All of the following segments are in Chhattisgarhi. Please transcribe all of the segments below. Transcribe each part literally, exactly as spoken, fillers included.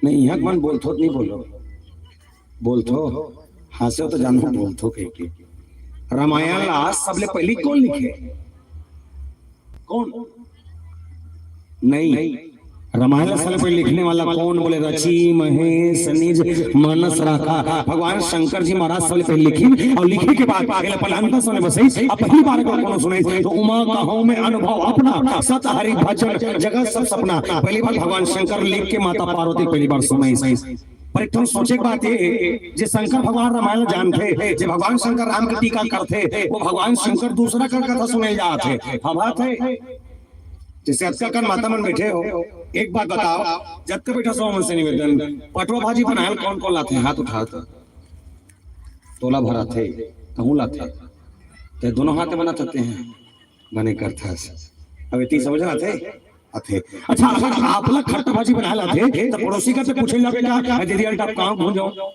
नहीं, यहाँ मन बोलथो त नहीं बोलो, बोलथो, हाँसे हो तो जानो बोलथो कह के। रामायण ला सबले पहली कौन लिखे? कौन? नहीं, रामायण ला सबले पहले लिखने वाला कौन? बोले, रचि महेश निज मानस राखा। भगवान शंकर जी महाराज सबले पहले लिखिन और लिखे के बाद एला पहले अंत सुने बसई। अब पहली बार अगर कोनो सुने तो उमा कहूँ में अनुभव अपना, सत हरि भजन जगत सब सपना। पहली बार भगवान शंकर लिख के माता पार्वती पहली बार सुनाई। पर एक ठन सोचे के बात ये, जे शंकर भगवान रामायण जानथे, जे भगवान शंकर राम के टीका करथे, वो भगवान शंकर दूसरा कर कथा सुने जात हे। हाँ, बात है। जैसे अतका कन माता मन बैठे हो, एक बात बताओ, जतका बैठा सो मन से निवेदन, पटवा भाजी बनायल कौन कौन लाथे? हाथ उठाओ तो। तोला भर आथे, कहूँ लाथे, ते दोनों हाथ बना सकते हैं, बने करथस। अब इतनी समझ आथे, आथे। अच्छा, अगर आप ला खट्टा भाजी बनायल आथे, तो पड़ोसी का ते पूछे जाबे का, "अरे दीदी, अल्टा कहाँ भूंजो?"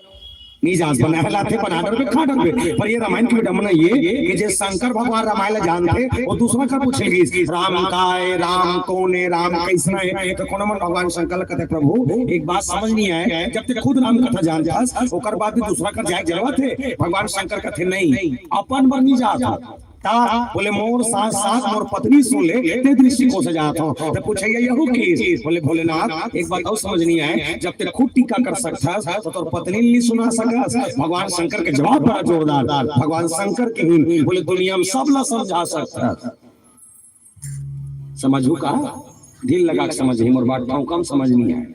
नहीं जान, बनायल आथे, बना डरबे, खा डरबे। पर ये रामायण की विडंबना ये कि जे शंकर भगवान रामायण ला जानथे, वो दूसरा का पूछे गिस, "राम काय, राम कौन है, राम कैसना है?" तो कोनो मन भगवान शंकर ला कथे, "प्रभु, एक बात समझ नहीं आए, जब ते खुद राम कथा जानथस, ओकर बाद भी दूसरा कर जाए जरूरत है?" भगवान शंकर कथे, "नहीं, अपन बर नहीं जात हो।" ता बोले, "मोर साथ साथ मोर पत्नी सुन ले, ते दृष्टिकोण से जात हो।" तो पूछे, "ये यहू की?" बोले, "भोलेनाथ, एक बात और समझ नहीं आए, जब ते खुद टीका कर सकथस, तो तोर पत्नी नहीं सुना सकस?" भगवान शंकर के जवाब बड़ा जोरदार, भगवान शंकर के ही बोले, "दुनिया में सब ला समझा सकथस।" समझू का? दिल लगा के समझ ही, मोर बात ठाउँ कम समझ नहीं आए।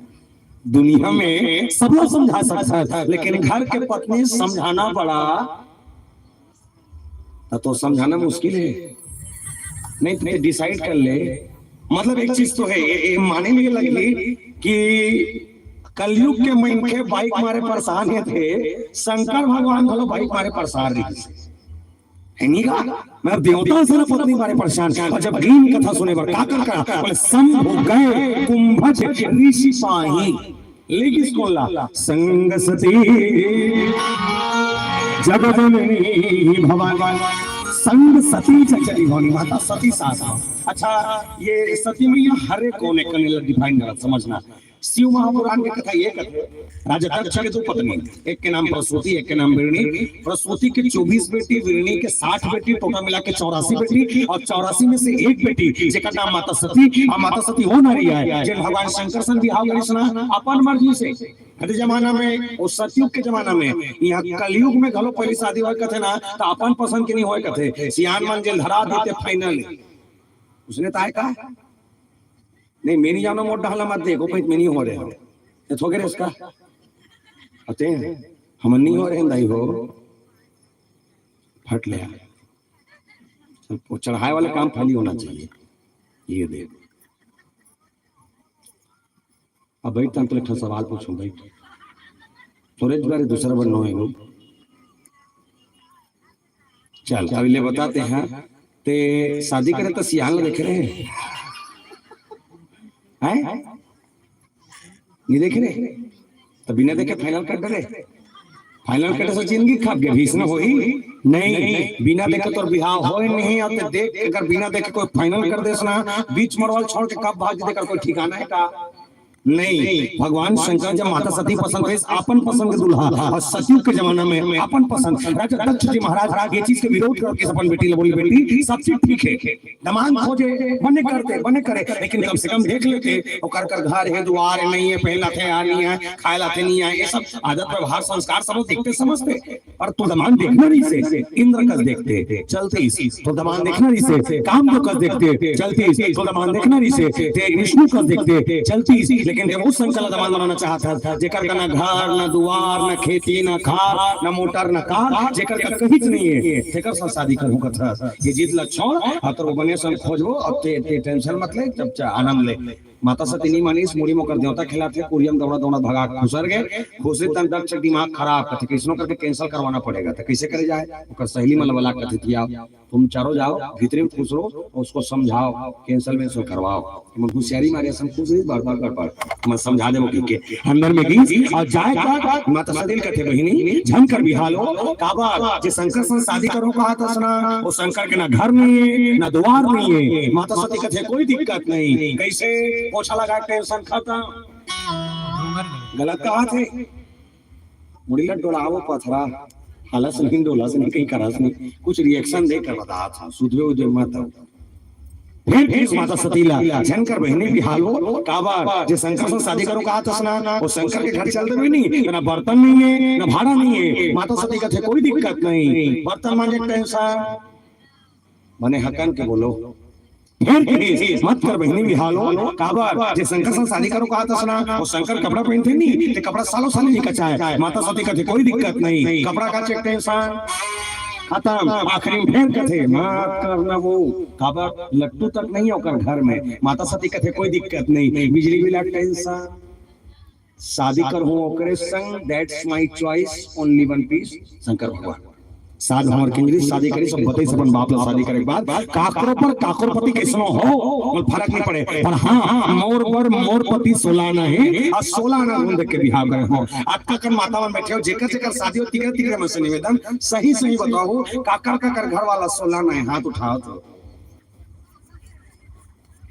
दुनिया में सब ला समझा सकथस, लेकिन घर के पत्नी समझाना बड़ा, त तो समझाना मुश्किल है। नहीं तो डिसाइड कर ले। मतलब एक चीज तो है, ये, ये माने में ये लगी कि कलयुग के मनखे बाइक मारे परेशान हे थे, शंकर भगवान घलो बाइक मारे परेशान रही। है नहीं का? मैं अब देवता से ना पत्नी मारे परेशान। और जब लीन कथा सुने बर का कर करा? बोले, "शंभु गए कुंभज ऋषि पाही।" लेकिस कौन ला? संग सती जगजननी भवानी। संग सती जगजननी भवानी, माता सती साथ हो। अच्छा, ये सती मैया हरे कौन है, कने ला डिफाइन करत समझना। शिव महापुराण के कथा ये कथे, राजा दक्ष के दो पत्नी, एक के नाम प्रसूति, एक के नाम बिरणी। प्रसूति के चौबीस बेटी, बिरणी के साठ बेटी, टोटल मिला के चौरासी बेटी, और चौरासी में से एक बेटी जेकर नाम माता सती, आ माता सती वो नारी आय, जेन भगवान शंकर सन बिहाव करिस ना अपन मर्जी से। अरे जमाना में, वो सतयुग के जमाना में, यहाँ कलयुग में घलो पहली शादी होय कथे ना, तो अपन पसंद के नहीं होय कथे, सियान मन जेन धरा देते फाइनल। उसने ताय का? नहीं, मैं नहीं जाना, मोर डहला मत देखो, भाई, मैं नहीं हो रहे हो। ये थोके रे इसका। अते, हम नहीं हो रहे हैं, दाई हो। फट ले यार। वो चढ़ाए वाले काम खाली होना चाहिए। ये देख। अब बैठ, तन तो एक ठो सवाल पूछूं, बैठ। थोड़े बारे दूसरा बार नो है वो। चल, अब ले बताते हैं, ते शादी करे तो सियान देखे रहे हैं? नहीं देखे रहे? तो बिना देखे फाइनल कर डरे। फाइनल करे से जिंदगी खप गई, भीषण होई नहीं। बिना देखे तोर बिहाव होय नहीं, और ते देख, अगर बिना देखे कोई फाइनल कर देस ना, बीच मरवाल छोड़ के कब भाग जेते, कर कोई ठिकाना है का? नहीं। भगवान शंकर जब माता सती पसंद करिस, अपन पसंद के दूल्हा, और सतयुग के जमाना में अपन पसंद। राजा दक्ष जी महाराज ये चीज के विरोध करके अपन बेटी ले बोली, "बेटी, सब चीज ठीक है, दमांद खोजे, बने करते, बने करे, लेकिन कम से कम देख लेते, ओकर कर घर है, दुआर है, नहीं है, पहला थे आ नहीं है, खाए लाते नहीं है, ये सब आदत, व्यवहार, संस्कार सब देखते समझते।" पर तोर दमांद देखना रहिसे, इंद्र कस देखते चलतीस। तोर दमांद देखना रहिसे, कामदेव कस देखते चलतीस। तोर दमांद देखना रहिसे, ते विष्णु कस देखते चलतीस। लेकिन ते वो शंकर ला दमांद बनाना चाहत हस, जेकर का ना घर, ना दुआर, ना खेती, ना खार, ना मोटर, ना कार, जेकर का कहीच नहीं है, तेकर साथ शादी करहूं कथस। ये जिद ला छोड़, और तोर वो बने सन खोजबो, अब ते, ते टेंशन मत ले, चुपचाप आनंद ले। माता सती नहीं मानिस, मुड़ी मोकर देवता खिलाथे, कुरियम दौड़ा दौड़ा भगा खुसर गए। खुसरे तन दक्ष दिमाग खराब, कथे, "कैसनो करके कैंसिल करवाना पड़ेगा।" तो कैसे करे जाए? ओकर सहेली मन ला बला कथे, "तिया, तुम चारों जाओ, भीतरे में खुसरो और उसको समझाओ, कैंसिल वैंसिल करवाओ।" मन होशियारी मारे, "हम खुसरे बार बार बार बार, मैं समझा देबो कि के अंदर में गीस और जाए का।" माता सती कथे, "बहिनी, झन कर बिहालो, काबर जे शंकर से शादी करो कहा था सुना, वो शंकर के ना घर नहीं है, ना द्वार नहीं है।" माता सती कथे, "कोई दिक्कत नहीं, कैसे पोछा लगा, टेंशन खत्म।" गलत कहा थे। मुड़ी ला डोलावो पथरा, हालस नहीं, डोलस नहीं, कहीं करस नहीं, कुछ रिएक्शन दे कर बता था, सुधवे उधवे मत हो। फिर किस माता सती ला, झन कर बहिनी बिहालो, काबर जे शंकर से शादी करो कहा तसना, वो शंकर के घर चल देवे नहीं, ना बर्तन नहीं है, ना भाड़ा नहीं है। माता सती कथे कोई दिक्कत नहीं, बर्तन मांजे टेंशन। मने हकन के बोलो, फिर किस मत कर बहिनी बिहालो, काबर जे शंकर से शादी करो कहा तसना, वो शंकर कपड़ा पहनते नहीं, ते कपड़ा सालों साल नहीं कचाए। माता सती कथे कोई दिक्कत नहीं, कपड़ा का चेक टेंशन खत्म। आखिरी में फिर कथे माफ करना वो, काबर लट्टू तक नहीं ओकर घर में। माता सती कथे कोई दिक्कत नहीं, बिजली बिल टेंशन, शादी कर हूँ ओकरे संग, that's my choice, only one piece, Shankar भगवान। सात हमर किंजरी शादी करी, सब बताई अपन बाप ला शादी करे के बाद, काकरो पर काकरो पति कैसनो हो, कोई फर्क नहीं पड़े। पर हाँ, मोर पर मोर पति सोला नहीं, और सोला ना गुण देख के बिहाव करे हो। अतका कन माता मन बैठे हो, जेकर जेकर शादी हो, तिकर तिकर मन से निवेदन, सही सही बताओ, काकर काकर घर वाला सोला नहीं, हाथ उठाओ तो।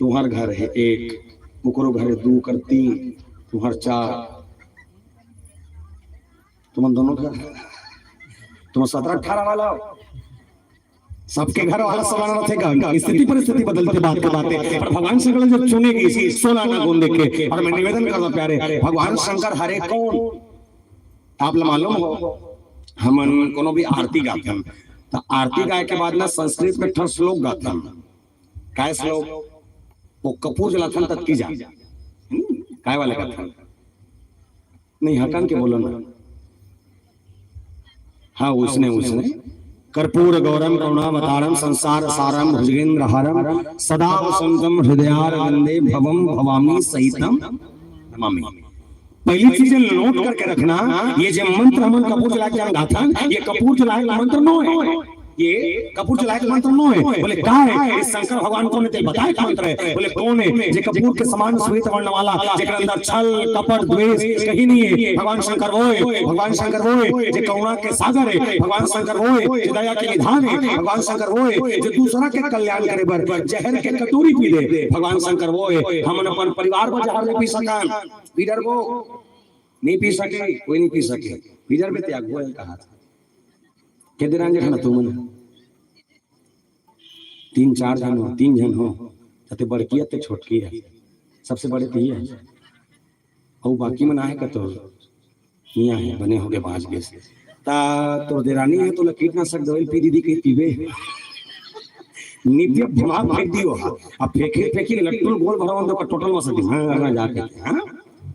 तुम्हार घर है एक, ओकरो घर है दू कर तीन, तुम्हार चार, तुमन दोनों घर, तुम सत्रह अठारह वाला हो। सबके घर वाला समान रहते का, स्थिति परिस्थिति बदलते बात के बातें, पर भगवान शंकर जो चुनेगी सोला ना गुण देख के। और मैं निवेदन करता प्यारे, भगवान शंकर हरे कौन आप ला मालूम हो, हमन कोनो भी आरती गाथन, तो आरती गाए के बाद ना संस्कृत में ठन श्लोक गाथन। काय श्लोक? वो कपूर जलाथन ततकी जा। हम्म, काय वाले गाथन? नहीं, हकन के बोलो ना। हाँ, उसने, उसने। कर्पूर गौरम करुणावतारम संसार सारम भुजगेंद्र हरम सदा वसंतम हृदयारविंदे भवम भवामी सहितम नमामि। पहली चीज नोट करके रखना, ये जो मंत्र हमन कपूर जला के गाथन, ये कपूर जलाए का मंत्र नो है। ये कपूर जलाए का मंत्र नो है। बोले का है? ये शंकर भगवान को ने बताए का मंत्र है। बोले कौन है? जे कपूर के समान श्वेत वर्ण वाला, जेकर अंदर छल, कपट, द्वेष कहीं नहीं है, भगवान शंकर वो है। भगवान शंकर वो है जे करुणा के सागर है। भगवान शंकर वो है जे दया के निधान है। भगवान शंकर वो है जे दूसरा के कल्याण करे बर जहर के कटोरी पी दे। भगवान शंकर वो है, हमन अपन परिवार बर जहर नहीं पी सकन। पी डरबो, नहीं पी सके, कोई नहीं पी सके। पी डरबे, त्याग वो है कहा था। के दिन आंगे खाना तुमन तीन चार झन हो, तीन झन हो, ते बड़की है, ते छोटकी है, सबसे बड़े तो ये है। अउ बाकी मन आहे का तो मियाँ है, बने होगे, बाँच गे। ता तोर देरानी है, तोला कीटनाशक दवाई पी दीदी कही पीबे। नी पियब, दिमाग फेंक दियो। अब फेंके, फेंकी लट्टू गोल भरवन तो टोटल मसा दी। हाँ, हाँ, जाके, हाँ?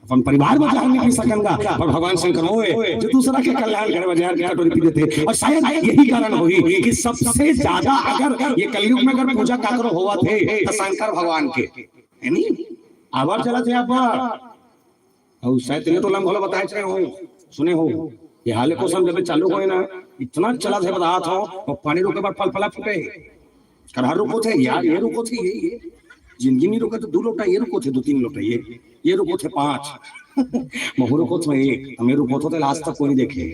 अपन परिवार में जहाँ नहीं पी सकन का, पर भगवान शंकर होए, जो दूसरा के कल्याण करे, बाजार के कटोरी पी देते। और शायद यही कारण होही कि सबसे ज्यादा अगर ये कलयुग में अगर पूजा काकरो होवत हे, तो शंकर भगवान के, है नी? आवाज चलत हे आप, अउ शायद तेने तो लंग घलो बताए चाहे हो, सुने हो, ये हाले कोसा जब चालू होए ना, इतना चलत हे, बतात हो, वो पानी रुके बर फल फला फूटे। करहा रुकोथे यार, ये रुकोथे, ये, ये। जिंदगी नहीं रुके तो दू लोटा ये रुकोथे, दू तीन लोटा ये, ये रुकोथे पाँच। महू रुकोथे एक, हमें रुकोथे तो आज तक कोई नहीं देखे।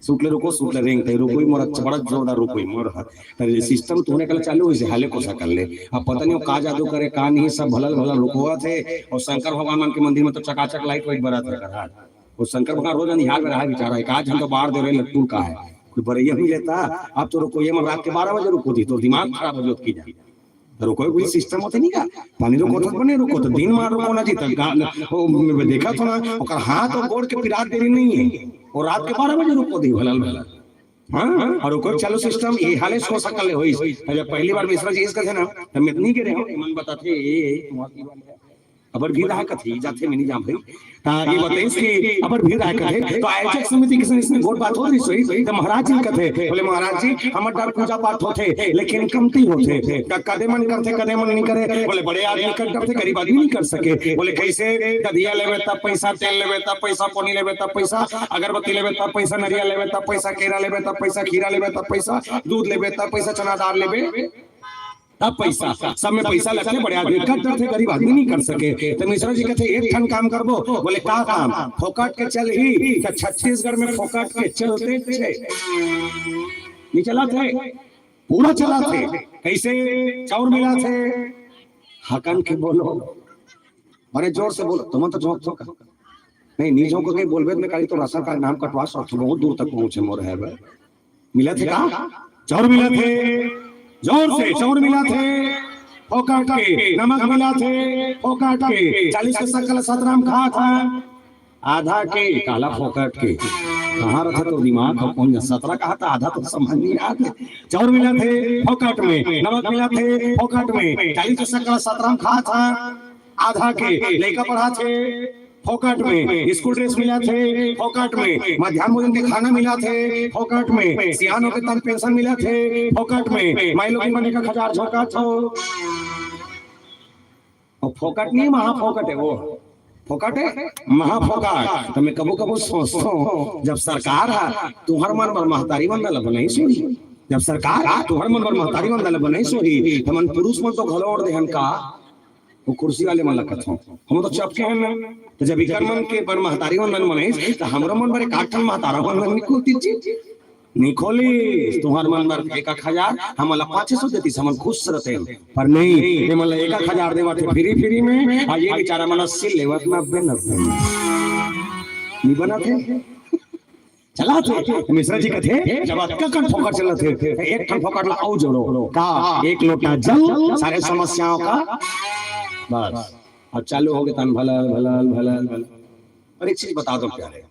सूट ले रुको, सूट ले रेंग, ते रुकोई मोर, अच्छा, बड़ा जोरदार रुकोई मोर। तेरे सिस्टम तूने कल चालू होइसे, हाले कोसा कर ले। अब पता नहीं वो का जादू करे, का नहीं, सब भलल भलल रुकोथे। और शंकर भगवान मन के मंदिर में तो चकाचक लाइट वाइट बरत हे, करहा। वो शंकर भगवान रोज अंधियार में रहा बेचारा, एक आध झन तो बार दे रहे लट्टू का है, कोई बरैया नहीं लेता। अब तो रुकोई, हम रात के बारह बजे रुकोथे, तो दिमाग खराब हो जात की जा। तो रुकोई कोई सिस्टम होते नहीं का, पानी रुकोथे तो बने रुकोथे, दिन मार रुको ना जी, तक गा-, वो मैं देखा था ना, ओकर हाथ और गोड़ के पिरात देरी नहीं है, वो रात के बारह बजे रुकोथे भलल भलल। हाँ, और रुकोई चालू सिस्टम, ये हाले सो सकल होइस। जब पहली बार मिश्रा जी इस कथे ना, तो मैं नहीं गिरे हूँ, मन बताथे, ए, ए, तुम्हारी बात है। अबर भीड़ रहा कथे, जाथे में नहीं जाम भाई। ता ये बताइस कि अबर भीड़ रहा कथे, तो आयोजक समिति के संग इसने गोठ बात हो रही सोई, तो महाराज जी कथे, बोले, "महाराज जी, हमर डर पूजा पाठ होथे, लेकिन कमती होथे। क-, कदे मन करथे, कदे मन नहीं करे।" बोले, "बड़े आदमी कर डरथे, गरीब आदमी नहीं कर सके।" बोले, "कैसे?" "दधिया लेवे तब पैसा, तेल लेवे तब पैसा, पोनी लेवे तब पैसा, अगरबत्ती लेवे तब पैसा, नरिया लेवे तब पैसा, केरा लेवे तब पैसा, खीरा लेवे तब पैसा, दूध लेवे तब पैसा, चना दाल लेवे तब पैसा, सब में पैसा लगथे, बड़े आदमी कर डरथे, गरीब आदमी नहीं कर सके।" तो मिश्रा जी कथे, "एक ठन काम करबो।" बोले, "का काम?" "फोकट के चलही।" तो छत्तीसगढ़ में फोकट के चलथे छे, नहीं चलथे, पूरा चलथे। कैसे? चाउर मिलाथे, हकन के बोलो, बड़े जोर से बोलो, तुम तो झोंक झोंक नहीं, नी झोंक के बोलबे त मैं काली तो राशन कार्ड नाम कटवा सकथों, बहुत दूर तक पहुंचे मोर है बे। मिलत हे का? चाउर मिलत हे, जोर से चाउर मिलत हे, फोकट के नमक मिलत हे, फोकट के चालीस के शक्कर सतरा म खात हे, आधा के काला फोकट के। कहाँ रथे तोर दिमाग हो, कोन जन सतरा कहा त आधा तो समझ नहीं आत हे। चाउर मिलत हे फोकट में, नमक मिलत हे फोकट में, चालीस के शक्कर सतरा म खात हे, आधा के लइका पढ़ात हे फोकट में, स्कूल ड्रेस मिलत हे फोकट में, मध्यान्ह भोजन के खाना मिलत हे फोकट में, सियान हो के तन पेंशन मिलत हे फोकट में, माई लोगिन मन एक एक हजार झोंकत हो। अउ फोकट नहीं, महा फोकट हे वो, फोकट हे, महा फोकट। त मैं कभू कभू सोचथों, जब सरकार ह तुंहर मन बर महतारी वंदन ल बनाइस होही, जब सरकार ह तुंहर मन बर महतारी वंदन ल बनाइस होही, त हमन पुरुष मन तो घलो ओढ़ देहन का? वो कुर्सी वाले मन ल कथों, हम तो चपके हन ना। त जब इकर मन के बर महतारी वंदन बनाइस, त हमरो मन बर एक आध ठन महतारा वंदन नहीं खोलतिस जी? नहीं खोलिस। तुंहर मन बर एक एक हजार, हमन ला पाँच सौ देतिस, हमन खुश रहतेन। पर नहीं, ये मन ला एक एक हजार देवत हे फ्री फ्री में, अउ ये बेचारा मन ला सिल लेवत नब्बे नब्बे में। नहीं बनत हे। चलत हे, मिश्रा जी कथे, जब अतका कन फोकट चलत हे, त एक ठन फोकट ला अउ जोड़ो। का? एक लोटा जल, सारे समस्याओं का। बस। अब चालू हो गे तन भलल, भलल, भलल, भलल। अउ एक चीज बता दो प्यारे,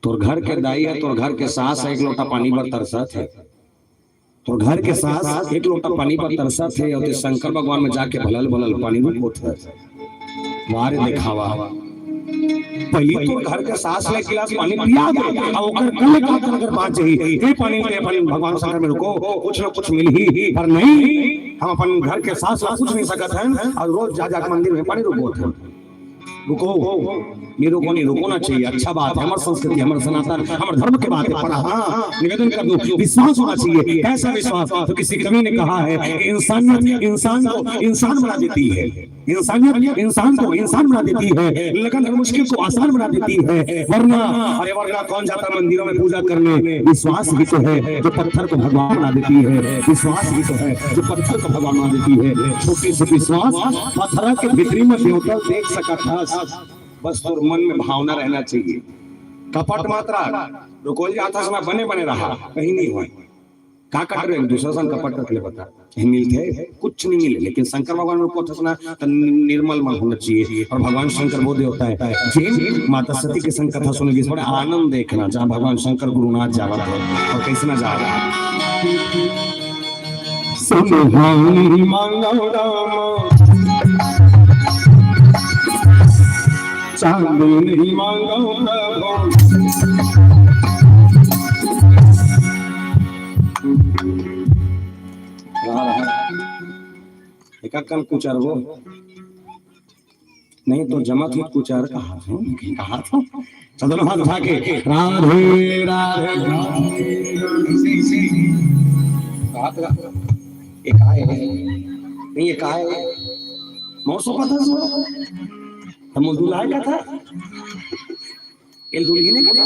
तोर घर के दाई ह, तोर घर के सास ह, एक लोटा पानी बर तरसत हे। तोर घर के सास एक लोटा पानी बर तरसत हे, अउ ते शंकर भगवान में जाके भलल भलल पानी रुकोत हे। वाह रे देखावा, पहिली तोर घर के सास ल एक गिलास पानी पिया दे, अउ ओकर कल का अगर बात जही, ते पानी ते अपन भगवान शंकर में रुको, कुछ ना कुछ मिलही। पर नहीं, हम अपन घर के सास ला पूछ नहीं सकत हन, अउ रोज जा जाके मंदिर में पानी रुकोत हन। रुको, नहीं रुको, नहीं रुकोना चाहिए, अच्छा बात है, हमर संस्कृति, हमर सनातन, हमर धर्म के बात है, पर हाँ, निवेदन कर दूं, विश्वास होना चाहिए। कैसा विश्वास? तो किसी कवि ने कहा है कि इंसानियत इंसान को इंसान बना देती है, इंसानियत इंसान को इंसान बना देती है, लगन और मुश्किल को आसान बना देती है। वरना, अरे वरना कौन जाता मंदिरों में पूजा करने? विश्वास ही तो है जो पत्थर को भगवान बना देती है, विश्वास ही तो है जो पत्थर को भगवान बना देती है। छोटी सी विश्वास पत्थर के भीतरी में देवता देख सकत हस। बस तोर मन में भावना रहना चाहिए। कपट मत रख, रुकोल जात हस ना, बने बने रहा, कहीं नहीं होय। का कट रहे, एक दूसरा संग कपट रख ले, बता, कहीं मिलथे? कुछ नहीं मिले। लेकिन शंकर भगवान में रुकोत हस ना, त निर्मल मन होना चाहिए। और भगवान शंकर वो देवता है, जे माता सती के संग कथा सुने, जिस बड़ा आनंद देखना, जहाँ भगवान शंकर गुरुनाथ जावत है और कैसना जा रहा है। सुनहानी मांगो राम, चांदनी मांगो प्रभु। एक कन कुचर वो नहीं तो जमत ही कुचर कहा था, कहा था। चलो हाथ उठा के राधे राधे। हाथ का, ये काय है? नहीं, ये काय है? मौसम पता सुना? हम दुल्हा का था। ये दुल्हने का था।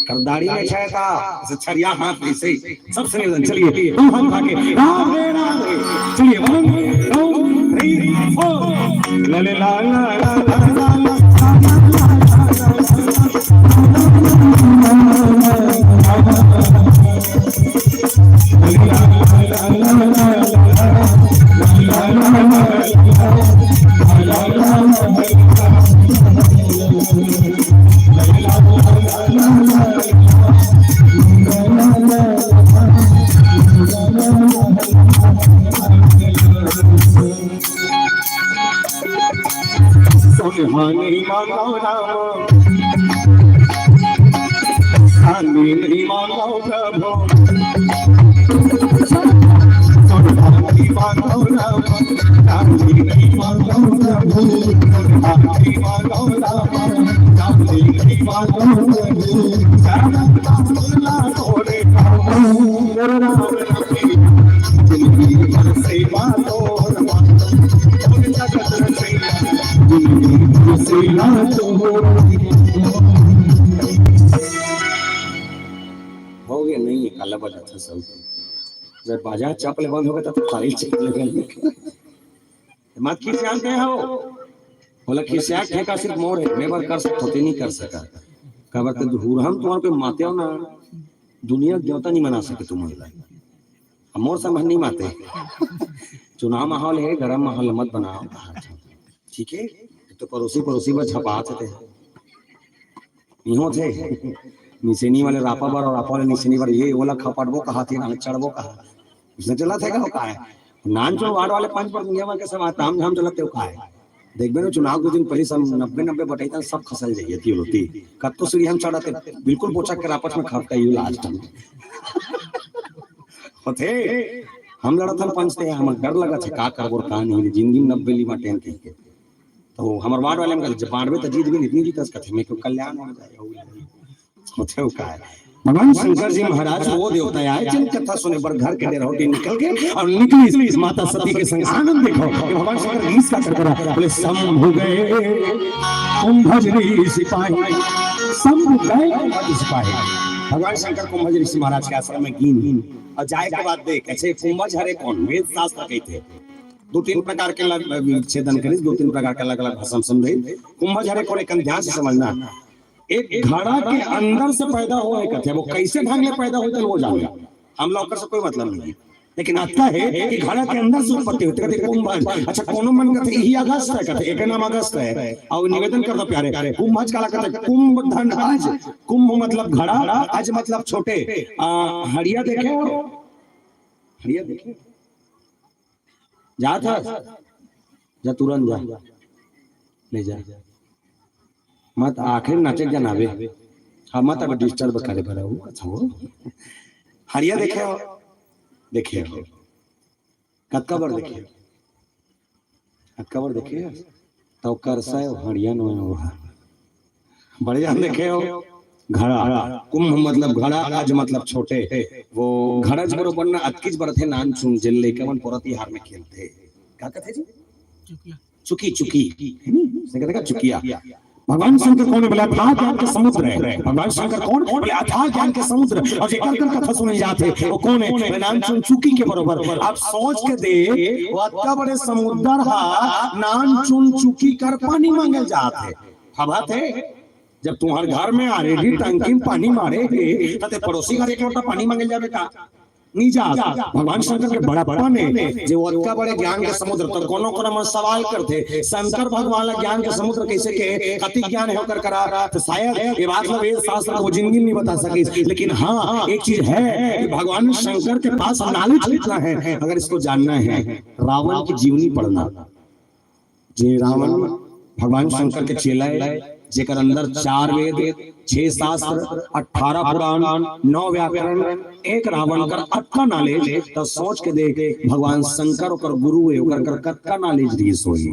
कर दाढ़ी में छाया था, ऐसे छरिया हाथ ऐसे ही। सबसे निवेदन, चलिए, दो हाथ उठा के, राधे, राधे। चलिए, वन, टू, थ्री, फोर। ला, ला, ला, ला। सोनहानी मांगो राम, चांदी नहीं मांगो प्रभु। सोनहानी मांगो राम, चांदी नहीं मांगो प्रभु। सोनहानी मांगो राम, चांदी नहीं मांगो प्रभु। चरण तोरे प्रभु। जिंदगी भर सेवा तोर मांगो, जगत रचैया। जिंदगी भर सेवा तोर। हो गया, नहीं है, काला बजा था सब। जब बाजा चपले बंद हो गया, तब तो खाली चपले बंद। मत किस जानते हो? बोला, "खिसिया ठेका सिर्फ मोर हे, मैं बर कर सकत हों, तें नहीं कर सकत।" काबर ते हुरहा म तुम्हर कोई माते हो ना, दुनिया देवता नहीं मना सके तुमन ला। अब मोर समझ नहीं माते। चुनाव माहौल हे, गरम माहौल मत बनाओ। ठीक हे, तो पड़ोसी, पड़ोसी बर झपात हे ते। नहीं होथे। निसेनी वाले रापा बर अउ रापा वाले निसेनी बर, ये ओला खपटबो कहाथे, ना चढ़बो कहा। उसने चलत हे का, वो का हे? नानचुन वार्ड वाले पंच बर दुनिया भर के समाज ताम झाम चलत हे, वो का हे? देखबे ना, चुनाव के दिन पहले सब नब्बे नब्बे बटाई तन सब खसल जाइए, तीन होती। कत्तो सीढ़ी हम चढ़त हे, बिल्कुल बोचक के आपस में खपटा यू लास्ट में। होथे, हम लड़त हन पंच ते, हमर डर लगत हे, का करबो, का नहीं, जिंदगी में नब्बे ली बाटेन कहिके। तो हमर वार्ड वाले में कहते, "जब बांटबे तो जीत भी, इतनी जीतस," कहते, "मैं क्यों कल्याण हो जाए, हो जाए।" होथे वो का हे? भगवान शंकर जी महाराज वो देवता आए, जिन कथा सुने बर घर के डेरौटी निकल गए अउ निकली माता सती के संग। आनंद देखो कि भगवान शंकर गीस का करकरा बोले, "शंभु गए कुंभज ऋषि पाए, शंभु गए कुंभज ऋषि पाए।" भगवान शंकर कुंभज ऋषि महाराज के आश्रम में गीन अउ जाए के बाद देख, अच्छा, कुंभज हरे कोन? वेद शास्त्र कहिथे। दो तीन प्रकार के लग-, छेदन करिस, दो तीन प्रकार के अलग-अलग भाषा में समझे। कुंभज हरे कोन, एक ध्यान से समझना। एक घड़ा के अंदर से पैदा होए कथे, वो कैसे ढंग ले पैदा होए, तो वो जाने। हम लोग से कोई मतलब नहीं हे। लेकिन अतका हे कि घड़ा के अंदर से उत्पत्ति होथे, कथे कुंभज। अच्छा, कोनो मन कथे, "इही अगस्त हे," कथे, "एकर नाम अगस्त हे।" अउ निवेदन करथों प्यारे, कुंभज काला कथे? कुंभ धन अज, कुंभ मतलब घड़ा, अज मतलब छोटे। आ, हड़िया देखे हो? हड़िया देखे हो? जात हस? जा तुरंत जा, ले जा। मत आखिर नाचे के जनाबे। हाँ, मत अब डिस्टर्ब करे बर, वो कथा हो। हड़िया देखे हो? देखे हो। कतका बर देखे हो? कतका बर देखे हो? तो करसा हे, हड़िया नो हे वो। बड़े जान देखे हो? घड़ा, कुंभ मतलब घड़ा, अज मतलब छोटे। वो घड़ज बरोबर ना अतकीच बरथे नानचुन, जेन लइका मन पोरा तिहार में खेलथे। का कथे जी? चुकी, चुकी। हे नी? उसने कहते का चुकिया। भगवान शंकर कोन हे? बोले अथाह ज्ञान के समुद्र हे। भगवान शंकर कोन? बोले अथाह ज्ञान के समुद्र। अउ जेकर कर कथा सुने जाथे, वो कोन हे? बोले नानचुन चुकी के बरोबर। अब सोच के देख, वो अतका बड़े समुद्र हा नानचुन चुकी कर पानी मांगे ल जात हे। हवा थे, जब तुम्हर घर में already टंकी में पानी मारे हे, त ते पड़ोसी घर एक लोटा पानी मांगे ल जाबे का? नहीं जात। भगवान शंकर के बड़प्पन हे, जे वो अतका बड़े ज्ञान के समुद्र, त कोनो कोनो मन सवाल करथे, शंकर भगवान ला ज्ञान के समुद्र कैसे के, कति ज्ञान हे ओकर करा? त शायद ये बात ला वेद शास्त्र को जिंदगी में नहीं बता सकिस, लेकिन हाँ, एक चीज हे कि भगवान शंकर के पास knowledge कितना हे, अगर इसको जानना हे, रावण की जीवनी पढ़ना। जे रावण भगवान शंकर के चेला हे, जेकर अंदर चार वेद, छह शास्त्र, अठारह पुराण, नौ व्याकरण, एक रावण कर अतका knowledge, त सोच के देख, भगवान शंकर ओकर गुरु हे, ओकर कर कतका knowledge रिहिस होही।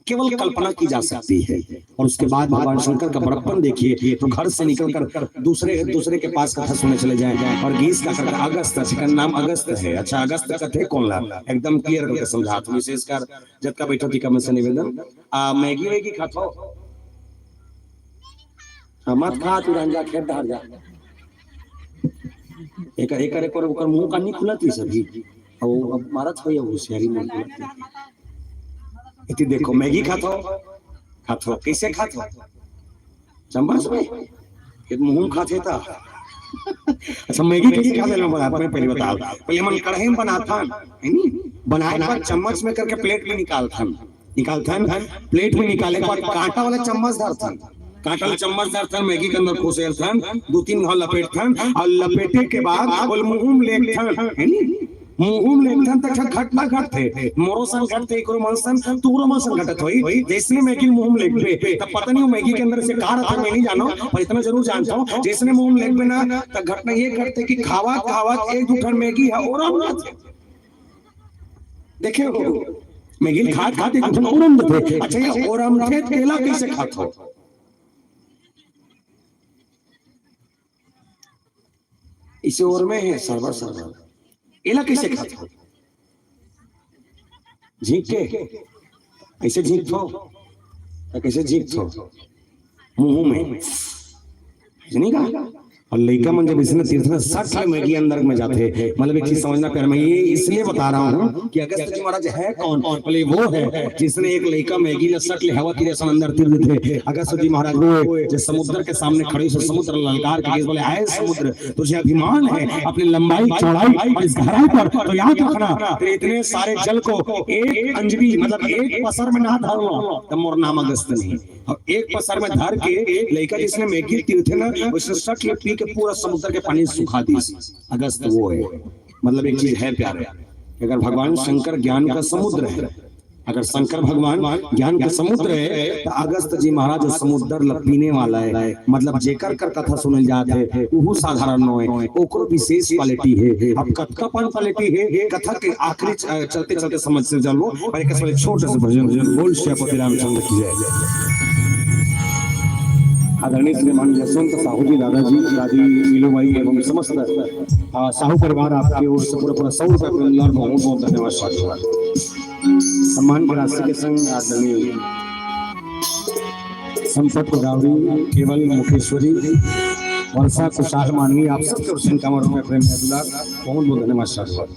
केवल कल्पना की जा सकती है। और उसके बाद भगवान शंकर का बड़प्पन देखिए, तो घर से निकलकर दूसरे, दूसरे के पास कथा सुनने चले जाएं। और गीस का करके अगस्त, जेकर नाम अगस्त हे। अच्छा, अगस्त कथे कोन ला? एकदम clear करके समझात हूँ, विशेषकर जतका बैठो तिका मन से निवेदन। आ, मैगी वैगी खाथो? हाँ, मत खा, तू रंजा खेत डहर जा। एकर, एकर, एकर, ओकर मुंह का नहीं खुलत ही सभी। अब, अब मारत हो या होशियारी में खुलत ही। इति देखो, मैगी खाथो? खाथो। कैसे खाथो? चम्मच में? ये मुंह में खाथे था। अच्छा, मैगी कैसे खाथे? मैं बता, मैं पहले बताओ। पहले मन कढ़ाई में बनाथन, है नी? बनाए के बाद चम्मच में करके प्लेट में निकालथन। निकालथन, प्लेट में निकाले के बाद कांटा वाला चम्मच धरथन। कांटा वाला चम्मच धरथन, मैगी के अंदर खोसेलथन, दो तीन घाव लपेटथन, और लपेटे के बाद बोल मुंह में लेथन, है नी? मुंह में लेथन त घटना घटथे, मोरो संग घटथे, एकरो मन संग, तोरो मन संग घटत होई। जैसे मैगी मुंह में लेबे, तब पता नहीं वो मैगी के अंदर से का रहता, मैं नहीं जानो, पर इतना जरूर जानता हूँ, जैसे मुंह में लेबे ना, त घटना ये घटथे कि खावत खावत एक दू ठन मैगी है, ओरम जाथे। देखे हो, मैगी खात खात एक ठन ओरम देथे। अच्छा, ये ओरमथे तेला कैसे खात हो? इसे ओरमे हे सरबर सरबर। एला कैसे खात हो? झींक के? ऐसे झींकथो? त कैसे झींकथो? मुंह में। ऐसे नहीं कहा? और लइका मन जब इसने तीर्थ में सट ले मैगी अंदर में जाथे, मतलब एक चीज समझना प्यार, मैं ये इसलिए बता रहा हूँ कि अगस्त जी महाराज है कौन? बोले वो है जिसने एक लइका मैगी ला सट ले हवा तीर असन अंदर तीर देथे। अगस्त जी महाराज वो है जो समुद्र के सामने खड़े से समुद्र ललकार के बोले, "आए समुद्र, तुझे अभिमान है अपनी लंबाई चौड़ाई और इस गहराई पर, तो याद रखना तेरे इतने सारे जल को एक अंजलि मतलब एक पसर में ना धर लो तो मोर नाम अगस्त नहीं।" और एक पसर में धर के लइका जिसने मैगी तीर्थे ना, उसने सट ले पी के पूरा समुद्र के पानी सुखा दी। अगस्त वो है, मतलब एक चीज है प्यारे, कि अगर भगवान शंकर ज्ञान का समुद्र है, अगर शंकर भगवान ज्ञान का समुद्र है, तो अगस्त जी महाराज समुद्र ल पीने वाला है। मतलब जेकर कर कथा सुनल जात है, उहू साधारण नो है, ओकरो विशेष क्वालिटी है। अब कतका पन क्वालिटी है, कथा के आखिरी च-, चलते चलते समझ से चलबो। और एक छोटे से भजन, बोल श्री पति रामचंद्र की जय। आदरणीय श्रीमान जसवंत साहू जी, दादाजी, दादी मीलू बाई एवं समस्त, आ, साहू परिवार, आपके ओर से पूरा, पूरा सौ रुपया प्रेम दुलार, बहुत, बहुत धन्यवाद, साधुवाद। सम्मान की राशि के संग आदरणीय संपत गोदावरी, केवल मुकेश्वरी, वर्षा कुशाल मानवी, आप सबके ओर से इक्यावन रुपया प्रेम दुलार, बहुत, बहुत धन्यवाद, साधुवाद।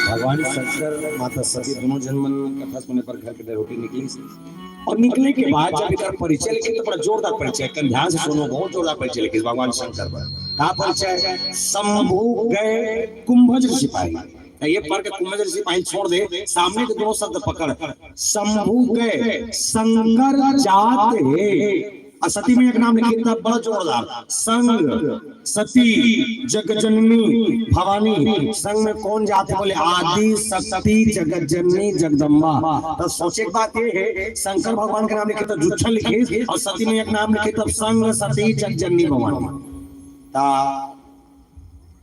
भगवान शंकर, माता सती दोनों झन मन कथा सुने बर घर के डहर ले निकलिस। अउ निकले के बाद जब एकर परिचय लिखे, तो बड़ा जोरदार परिचय, कन ध्यान से सुनो, बहुत जोरदार परिचय लिखे भगवान शंकर बर। का परिचय? शंभु गए कुंभज ऋषि पाए। ये पर के कुंभज ऋषि पाए छोड़ दे, सामने के दोनों शब्द पकड़। शंभु गए संकर जात हे। अउ सती में एक नाम लिखे, तब बड़ा जोरदार, संग सती जगजननी भवानी। संग में कौन जात हे? बोले आदि शक्ति जगजननी जगदम्बा। तो सोचे के बात ये है, शंकर भगवान के नाम लिखे तो जुच्छल लिखे, अउ सती में एक नाम लिखे तब संग सती जगजननी भवानी। ता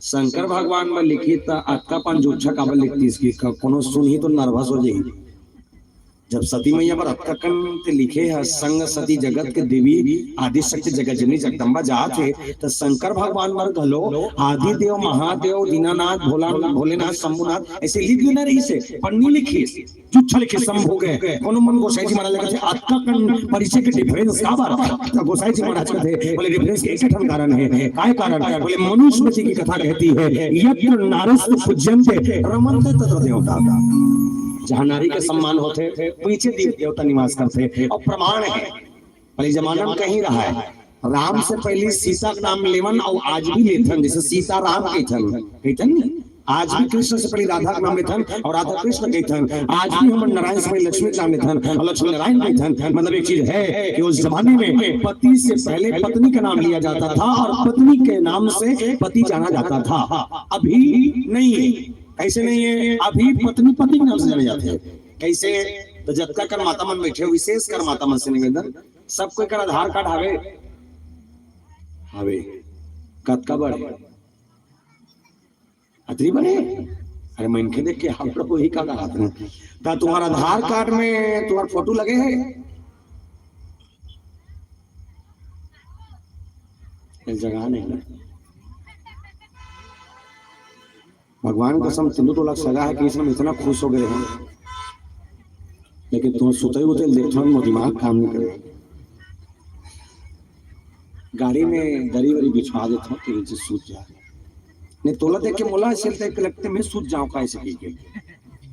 शंकर भगवान में लिखे त अतका पान जुच्छा काबर लिखतीस कि क-, कोनो सुनही तो नर्वस हो जाही। जब सती मैया बर अतका कन ते लिखे ह, संग सती जगत के देवी आदि शक्ति जगत जननी जगदम्बा जात हे, त शंकर भगवान बर घलो आदि देव महादेव दीनानाथ भोला, भोलेनाथ शंभुनाथ ऐसे लिख देना रहिसे, पर नी लिखिस। जुच्छा लिखे शंभु गए। कोनो मन गोसाई जी महाराज लगथे, अतका कन परिचय के डिफरेंस काबर? त गोसाई जी महाराज कथे, बोले डिफरेंस के एक ठन कारण हे। काय कारण? बोले मनुस्मृति की कथा कहती है, यत्र नारीस्तु पूज्यन्ते रमन्ते तत्र देवता। जहाँ नारी के सम्मान होथे, पीछे देव-, देवता निवास करथे। अउ प्रमाण हे, पहले जमाना में कहीं रहा है, राम से पहले सीता के नाम लेवन अउ आज भी लेथन, जैसे सीता राम कहिथन, कहिथन नी? आज भी कृष्ण से पहले राधा के नाम लेथन अउ राधा कृष्ण कहिथन। आज भी हम नारायण से पहले लक्ष्मी के नाम लेथन अउ लक्ष्मी नारायण कहिथन। मतलब एक चीज है कि उस जमाने में पति से पहले पत्नी का नाम लिया जाता था अउ पत्नी के नाम से पति जाना जाता था। अभी नहीं है। कैसे नहीं है? अभी पत्नी पति के नाम से जाने जाते हैं। कैसे? तो जतका कर माता मन बैठे हो, विशेष कर माता मन से निवेदन, सब कोई कर आधार कार्ड हावे? हावे। कतका बड़े? अतरी बड़े? अरे मनखे देख के आप लोग वही का कहा था? ता तुम्हारा आधार कार्ड में तुम्हारा फोटो लगे है? ये जगह नहीं ना। भगवान कसम, तीनों टोला सगा है कि इसमें इतना खुश हो गए हैं, लेकिन तुम सुतई उतई देखथन, मोर दिमाग काम नहीं करे। गाड़ी में दरी वरी बिछवा देथन कि नीचे सूत जा। नहीं, तोला देख के मोला ऐसे लगता है कि लगते मैं सूत जाऊं का ऐसे कह के।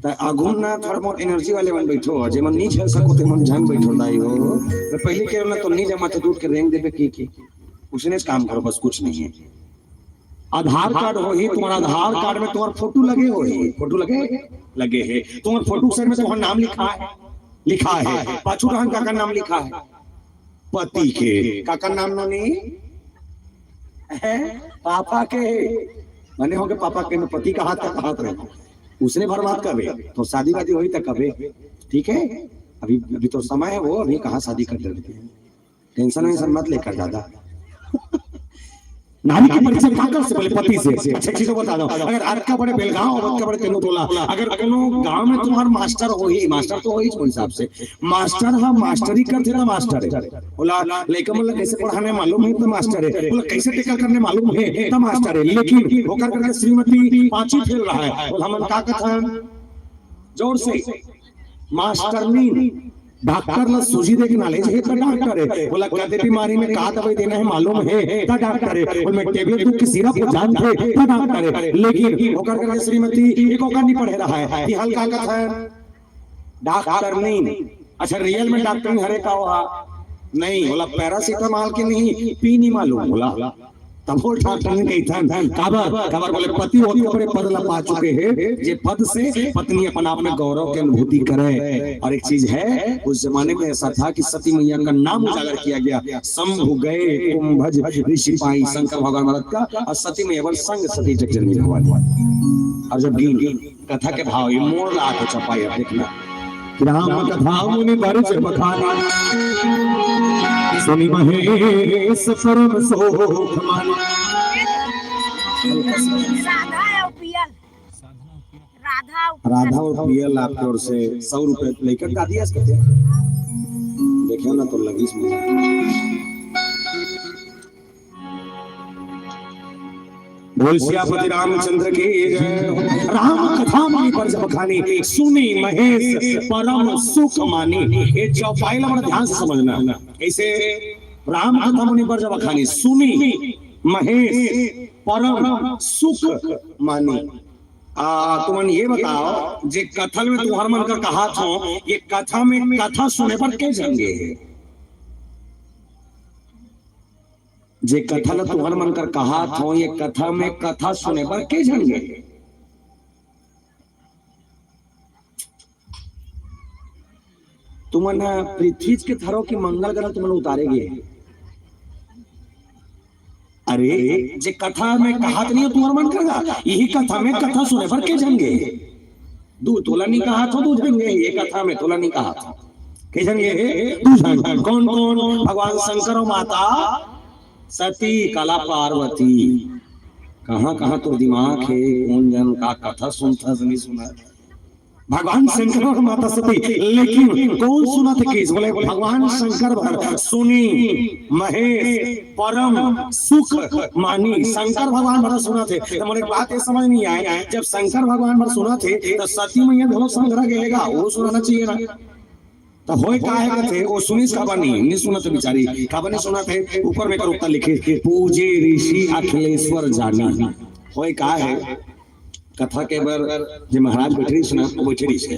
त आगू ना थोड़ा बहुत एनर्जी वाले मन बैठो, जे मन नहीं झेल सको ते मन झन बैठो दाई हो। मैं पहले कह रहा ना तो नहीं जमा तो दूध के रेंग देबे की, की। उसने काम करो, बस कुछ नहीं है। आधार कार्ड होही, तुम्हारा आधार कार्ड में तुम्हारा फोटो लगे होही, फोटो लगे, लगे है। तुम्हारा फोटो के साइड में तुम्हारा नाम लिखा है, लिखा है। पाछू रहन का, का नाम लिखा है? पति के। का, का नाम नोनी? है? पापा के। मने होगे पापा के, मैं पति का हाथ का हाथ रहे। उसने भर बात कबे, तो शादी वादी होई त कबे, ठीक है? अभी, अभी तो समय है, वो अभी कहाँ शादी कर देते हैं, टेंशन वेंशन मत लेकर ज्यादा। नारी के परिचय काकर से? पहले पति से। अच्छा, एक चीज बता दो, अगर अतका बड़े बेलगांव और अतका बड़े तेंदूपत्ता, अगर कोनो गांव में तुम्हार मास्टर होही, मास्टर तो होही कोई हिसाब से, मास्टर हा मास्टरी करथे त मास्टर है, ओला लइका मन ला कैसे पढ़ाने मालूम है त मास्टर है, ओला कैसे टैकल करने मालूम है त मास्टर है, लेकिन ओकर करके श्रीमती पांची फेल रहा है, ओला हमन का कथन? जोर से, मास्टरनी। डॉक्टर ला सूजी दे के नॉलेज है त डॉक्टर है, ओला कदे बीमारी में का दवाई देना है मालूम है त डॉक्टर है, ओला टेबलेट दुख के सिरप को जानथे त डॉक्टर है, लेकिन ओकर करके श्रीमती एक ओकर नहीं पढ़े रहा है, कि हल्का कथन डॉक्टरनी। अच्छा, रियल में डॉक्टरनी हरे का ओहा? नहीं, ओला पैरासिटामोल के नहीं पीनी मालूम ओला। तब वो डॉक्टरनी कहिथन, काबर, काबर बोले पति होत के बड़े पद ला पा चुके हैं, जे पद से पत्नी अपन आप में गौरव की अनुभूति करे। और एक चीज है, उस जमाने में ऐसा था कि सती मैया का नाम उजागर किया गया, शंभु गए कुंभज ऋषि पाई, शंकर भगवान महाराज का, और सती मैया बोल संग सती जग जननी भवानी। और जब गीत कथा के भाव ये मोड़ ला के चौपाई, अब देखना। राम कथा मुनि बरज बखानी, सुनि महेश परम सुख मानी। राधा और पियल। राधा और राधा और पियल आपके ओर से सौ रुपए लेकर दादी आज कहते हैं। देखियो ना तो लगी इसमें। बोल सियापति रामचंद्र की जय। राम कथा मुनि बरज बखानी, सुनि महेश परम सुख मानी। ये चौपाई ला बड़ा ध्यान से समझना। कैसे? राम कथा मुनि बरज बखानी, सुनि महेश परम सुख मानी। आ, तुमन ये बताओ, जे कथा में तुहर मन का कहात हो, ये कथा में कथा सुने बर के झन गे हे? जे कथा ला तुहर मन कर कहात हो, ये कथा में कथा सुने बर के झन गे? तुमन ह पृथ्वीज के थरो के मंगल ग्रह तुमन उतारे गे। अरे, जे कथा में कहात नहीं हो तुमन मन कर गा, यही कथा में कथा सुने बर के झन गे? दू तोला नहीं कहात हो, दू झन गे, ये कथा में तोला नहीं कहात हो। के झन गे हे? दू झन। कौन कौन? भगवान शंकर और माता सती, कला पार्वती। कहाँ कहाँ तो दिमाग है, कौन जन का कथा सुनता नहीं सुना। भगवान शंकर और माता सती, लेकिन कौन सुनत हे किस? बोले भगवान शंकर भर सुनी महेश परम सुख मानी। शंकर भगवान भर सुनत हे। तो मोर एक बात ये समझ नहीं आए, जब शंकर भगवान भर सुनत हे तो सती मैया घलो संग रह गएगा, वो सुनाना चाहिए ना। तो होय का हे कथे, वो सुनिस काबर नहीं, नहीं सुनत बिचारी, काबर नहीं सुनत हे? ऊपर में करुत्ता लिखे, पूजे ऋषि अखिलेश्वर जानी। होय का हे, कथा के बर जे महाराज बैठे रहिस ना, वो बैठे रहिस हे।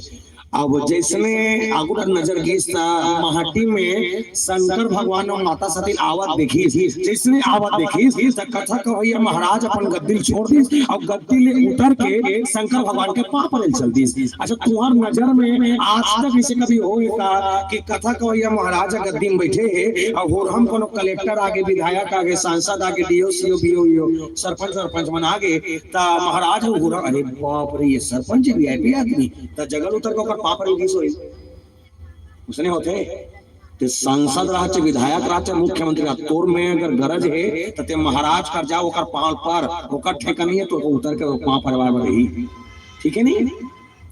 अब जैसने आगू तक नजर गिस त माटी में शंकर भगवान और माता सती आवत देखिस। जैसने आवत देखिस त कथा कवैया महाराज अपन गद्दी ल छोड़ दिस और गद्दी ले उतर के शंकर भगवान के पाँव परे ल चल दिस। अच्छा, तुहर नजर में आज तक ऐसे कभी होय का कि कथा कवैया महाराज गद्दी में बैठे हे और होरहम कोनो कलेक्टर आगे, विधायक आगे, सांसद आगे, डीओ, सीओ, बीओ, ईओ, सरपंच, सरपंच मन आगे, त महाराज हो घूरा, "अरे बाप रे, ये सरपंच वीआईपी आदमी," त जगह उतर के ओकर पाँव परे गिस होही। उसने होथे, ते सांसद रह, चाहे विधायक रह, चाहे मुख्यमंत्री रह, तोर में अगर गरज हे, त ते महाराज कर जा, ओकर पाँव पर, ओकर ठेका नहीं हे, तो उतर के पाँव परवाए बर रही। ठीक है नहीं?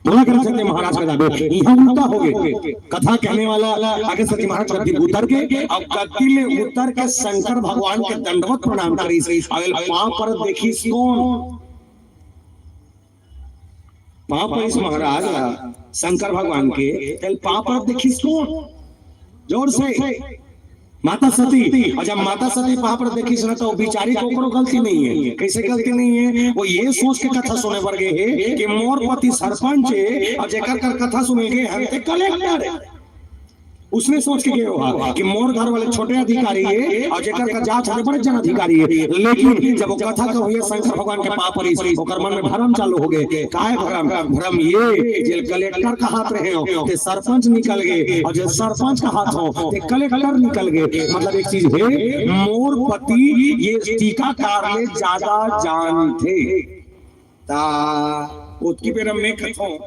तोला कर सकते महाराज कर जाबे, इहाँ उल्टा हो गए। कथा कहने वाला आगे सती महाराज गद्दी उतर के, अब गद्दी ले उतर के शंकर भगवान के दंडवत प्रणाम करिस, अब एला पाँव पर देखिस कौन? पाँव परिस महाराज ला, शंकर भगवान के, तेला पाँव पर देखिस कौन? जोर से, माता सती। और जब माता सती पाँव पर देखिस ना, तो बिचारी के ओकरो गलती नहीं हे। कैसे गलती नहीं हे? वो ये सोच के कथा सुने बर गे हे कि मोर पति सरपंच हे, और जेकर कर कथा सुने गे हे, ते कलेक्टर हे। उसने सोच के गे होही कि मोर घर वाले छोटे अधिकारी हे और जेकर का जात हे बड़े जन अधिकारी हे। लेकिन जब वो कथा कवैया शंकर भगवान के पाँव परिस, ओकर मन में भरम चालू हो गए। काय भरम? भरम ये, जे कलेक्टर कहात रहे हो, ते सरपंच निकल गए, और जे सरपंच कहात हो, ते कलेक्टर निकल गए। मतलब एक चीज हे, मोर पति ये टीकाकार ले ज्यादा जानथे। ता ओतकी बेरा में कथों,